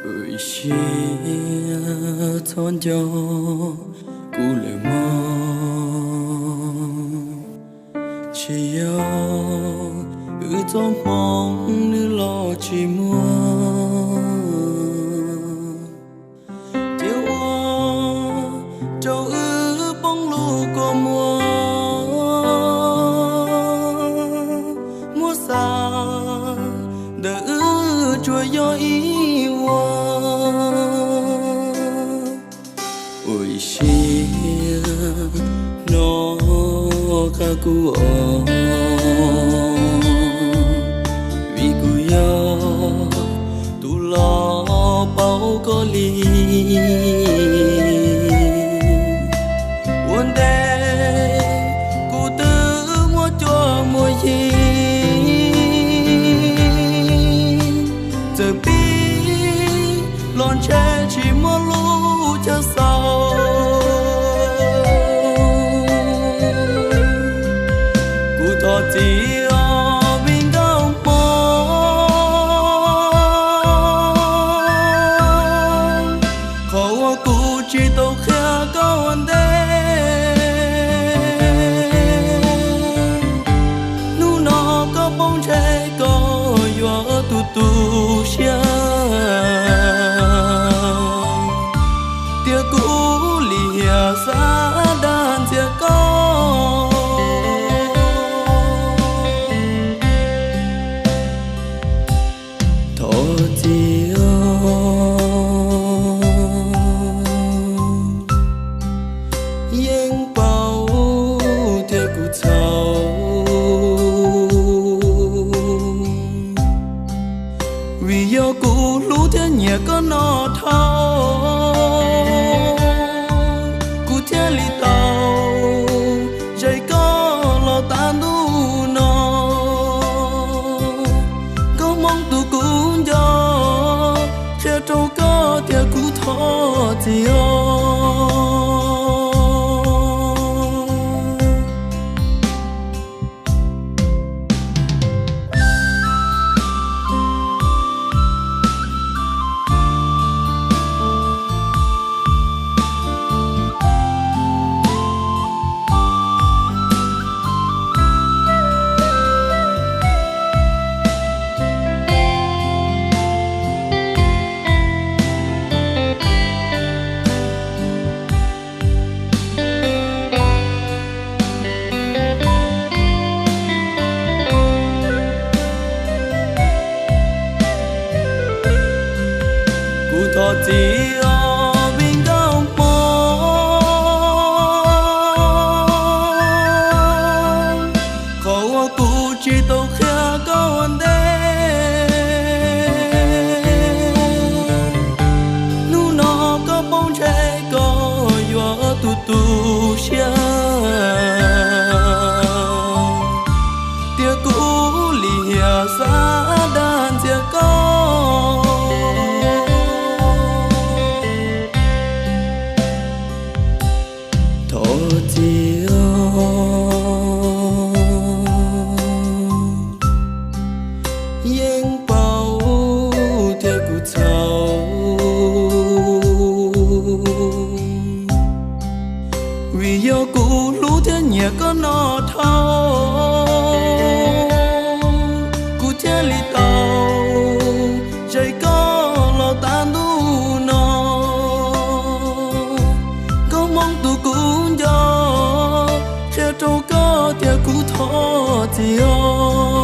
Ua ib siab txhob nco kuv lawm mog, tsis yog wb txoj hmoov nws los tsis muaj, ces ua rau wb poob lub kua muag, muab xav ntawm wb tsuas yog ib ua. Ua ib siab hnov qab kuv os, vim kuv yog tus los paub koj li. Ua ntej kuv twb muaj cuab muaj yig, txawm pib los ntshe tsis muaj lub chaw xaus. Kuv thov txim os me nkauj hmoob, qhov uas kuv tsis tau qhia koj ua ntej. Hnub no koj paub ntshe koj yuav tu tu siab, tiam kuv lim hiam xav dag ntxias koj. Thov txim os, yeej paub tias kuv txhaum, vim yog kuv hlub thiab nyiam koj no dhau, kuv thiaj li tau zais koj los tav ntuj no. Nkauj Hmoob tus kuv nco, qhia rau koj tias kuv thov txim os. Kuv thov txim os me nkauj hmoob, qhov uas kuv tsis tau qhia koj ua ntej. Hnub no koj paub ntshe koj yuav tu tu siab, tiam kuv lim hiam xav dag ntxias koj. Thov txim os, yeej paub tias kuv txhaum, vim yog kuv hlub thiab nyiam koj no dhau, kuv thiaj li tau zais koj los tav ntuj no. Nkauj Hmoob tus kuv nco, qhia rau koj tias kuv thov txim os.